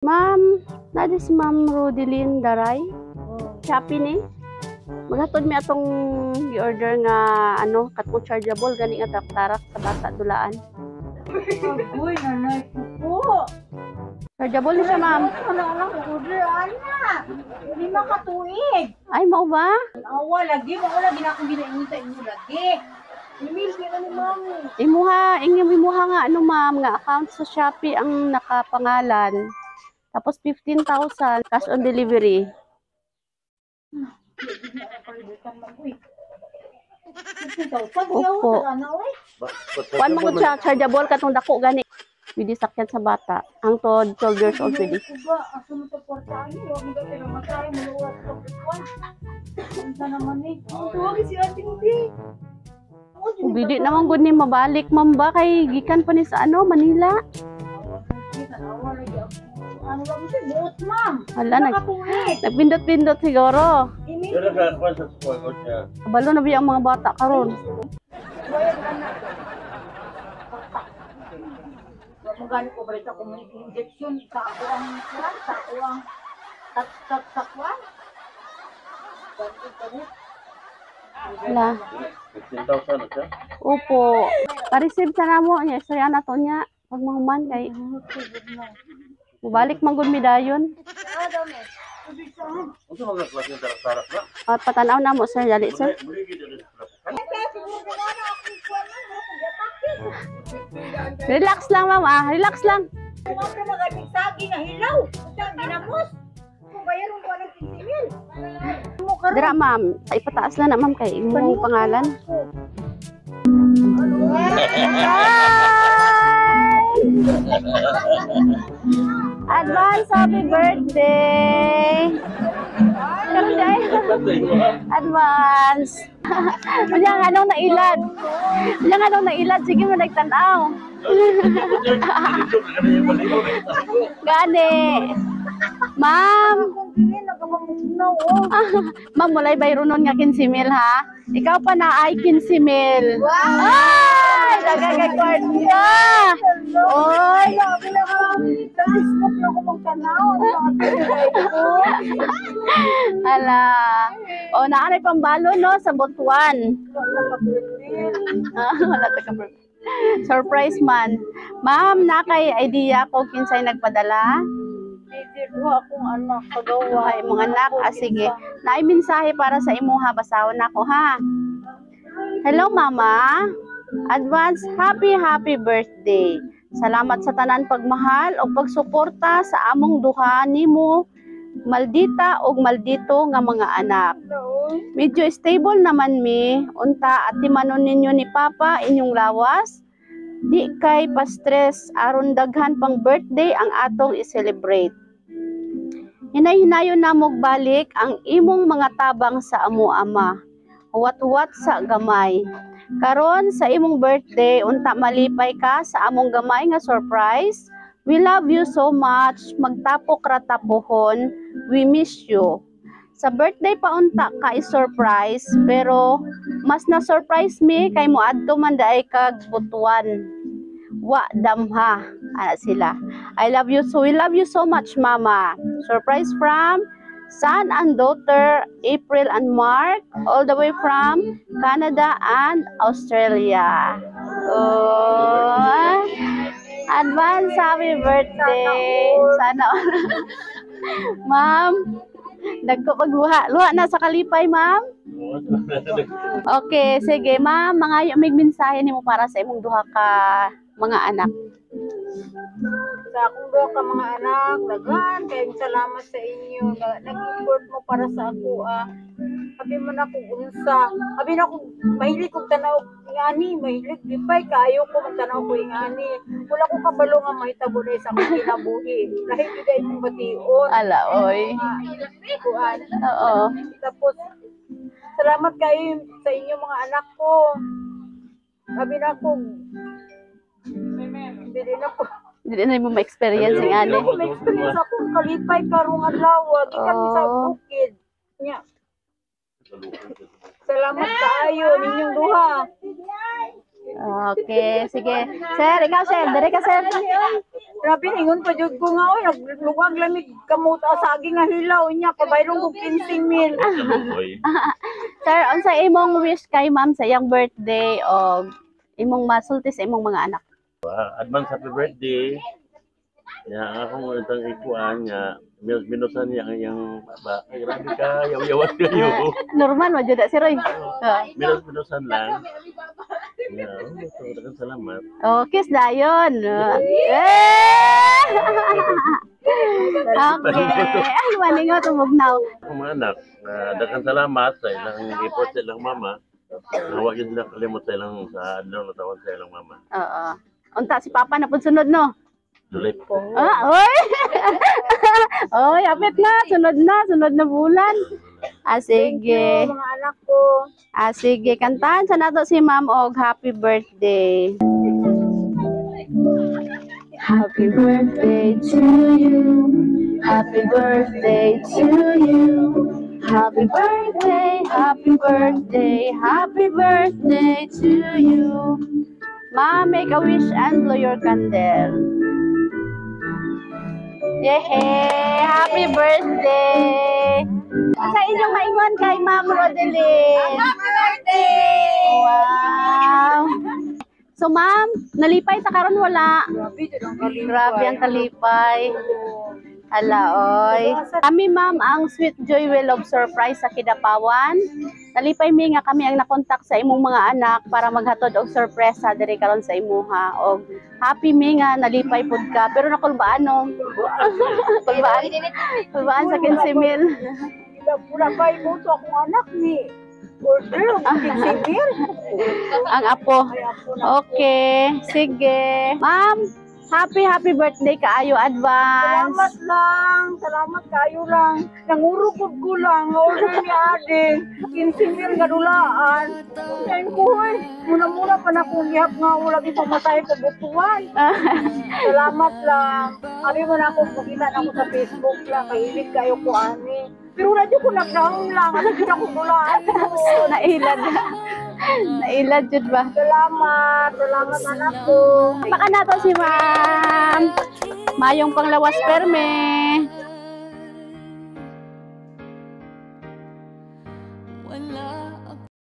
Ma'am, na si Ma'am Rodeline Daray. Shopee ni. Maghatod mi atong gi-order nga ano, katong chargeable gani nga tarak-tarak sa bata dulaan. Uy, nanay ko po. Chargeable ni siya, ma'am. Wala lang order, ana. 5 ka tuig. Ay, mao ba? Awa, lagi. Mao lagi na akong ginaingon sa inyo lagi. Email ka ni mami. Imuha, inyong imuha nga ano, ma'am, nga account sa Shopee ang nakapangalan. Tapos 15,000 cash on delivery. Uy. 15,000. Opo. Kuan mo siya, chargeable katong dako gani. Pwede sakyan sa bata. Hangtod 12 years old pwede. Ba, asa mo to kwarta ani? Wa mo gani mamatay, maluwas ko. Unsa naman ni? Tuwagi si Ate Ubi. Ug dili naman gud ni mabalik, ma'am, ba kay gikan pa ni sa ano, Manila. Ano ba mo siya? Buot, ma'am. Hala, Nakatuig. Nagpindot-pindot siguro. Email. Pero sa kwan sa kuwan siya. Kabalo na biya ang mga bata karon. Wala na. Wa mo gani ko balik ako may injection sa ako ang kuwan, sa ako ang tat tat sa kuwan. Hala. 15,000 na siya. Opo. Pa-receive sa namo niya, istorya na to niya. Pag mahuman kay mubalik man gud mi dayon. Unsa mga klase ng tarak-tarak na? At patanaw na mo, sir, dali, sir. Muli gid dili sa Relax lang, ma'am, ah. Relax lang. Wa ka magaling sagi nga hilaw. Sa ginamos. Kung bayaron ko ng 15 mil. Mo karon. Dira, ma'am, ipataas lang na, ma'am, kay imong pangalan. Hi! Advance happy birthday! Karon day. Advance. Unya nga anong nailad? Unya nga anong nailad? Sige mo nagtan-aw. Gani. Ma'am. Kung dili nagamamugnaw oh. Ma'am, walay bayronon nga 15 mil ha. Ikaw pa na ay 15 mil. Ay, dagay kay kwarta. Oy, Sabi na ka, sa Facebook na ako magtanaw. Ang mga ko. Ala. O, naanay pambalo no sa Butuan. Ah, wala ta ka surprise man. Ma'am, na kay idea ko kinsay nagpadala? Hindi duha akong anak kagawa. Ay, mga anak, ah, sige. Naay mensahe para sa imuha, basahon nako ha. Hello, Mama. Advance happy happy birthday. Salamat sa tanan pagmahal o pagsuporta sa among duha nimo, maldita og maldito nga mga anak. Medyo stable naman mi, unta at timanon ninyo ni Papa inyong lawas. Di kay pa-stress aron daghan pang birthday ang atong i-celebrate. Hinay-hinayon namog balik ang imong mga tabang sa amo, ama. Huwat-huwat sa gamay. Karon sa imong birthday, unta malipay ka sa among gamay nga surprise. We love you so much. Magtapok ra ta pohon. We miss you. Sa birthday pa unta ka i-surprise, pero mas na surprise mi kay moadto man diay kag Butuan. Wa damha ana sila. I love you so we love you so much, Mama. Surprise from son and daughter April and Mark, all the way from Canada and Australia. Oh, advance happy birthday. Sana all. Ma'am, dagko pagluha. Luha na sa kalipay, ma'am. Okay, sige, ma'am, mga may mensahe nimo para sa imong duha ka mga anak. Sa akong duha ka mga anak, daghan kayong salamat sa inyo. Nag-effort mo para sa ako ah. Abi man ako unsa. Abi na ako mahilig kog tanaw ingani, mahilig lipay kaayo ko magtanaw ko ingani. Wala ko kabalo nga mahitabo na sa akong kinabuhi. Lahi gyud ay imong bation. Ala, oy. Nga, kuan. Oo. Tapos salamat kayo sa inyo mga anak ko. Abi na ako dili na ko. Hindi na mo ma-experience ang ani. Ako ma-experience akong kalipay karong adlaw, gikan mi sa bukid. Nya. Salamat kaayo ninyong duha. Okay, sige. Sir, ikaw, sir, dere ka, sir. Grabe, ingon pa jud ko nga oy, nagluwag lamig kamot saging nga hilaw niya pabayron ko 15 mil. Kaluoy. Sir, unsa imong wish kay ma'am sa iyang birthday o imong masulti sa imong mga anak? Ah, advance happy birthday. Ya, akong itang ikuan nga minusan niya ang iyang baba. Ay, grabe ka, yaw-yawan kayo. Normal man jud si Roy. Oh, Minus-minusan lang. Ya, oh, so, daghang salamat. Oh, kiss dayon. Eh! Okay. Ay, maningot umugnaw. Akong mga anak, daghang salamat sa ilang effort sa ilang mama. Huwag yun sila kalimot sa ilang sa adlaw na tawag sa ilang mama. Oo. Unta si Papa na pud sunod, no? Dulay. Ah, oy. Oy, apit na, sunod na bulan. Ah, Thank you, sige. mga anak ko. Ah, sige, kantahan sa nato si Ma'am og happy birthday. Happy birthday to you. Happy birthday to you. Happy birthday, happy birthday, happy birthday to you. Ma'am, make a wish and blow your candle. Yay! Happy birthday! Sa inyong maingon kay Ma'am Rodeline. Happy birthday! Wow! So ma'am, nalipay ta karon, wala? Grabe, jud ang kalipay. Grabe ang kalipay. Ala, oy. Kami, ma'am, ang Sweet Joy Will of Surprise sa Kidapawan. Nalipay mi nga kami ang nakontak sa imong mga anak para maghatod og sorpresa diri karon sa imuha. Og happy mi nga nalipay pud ka. Pero nakulbaan, no. Kulbaan. Kulbaan sa 15 mil. Wala pa ibuto akong anak ni. Order og 15 mil. Ang apo. Ay, apo na. Okay, sige. Ma'am, happy happy birthday kaayo advance. Salamat lang. Salamat kayo lang. Nangurukod ko lang. Order ni Ade. 15 mil nga dulaan. Ngayon ko, hoy. Muna-muna pa na kong gihap nga wala di pamatay pabutuan. Salamat lang. Abi mo na akong makita na ako sa Facebook lang. Kahilig kayo ko ani. Pero wala ko nagdaong lang. Ano gid ako dulaan ko. Nailad. Nailad jud ba? Salamat. Salamat, anak ko. Baka nato si ma'am. Mayong panglawas perme.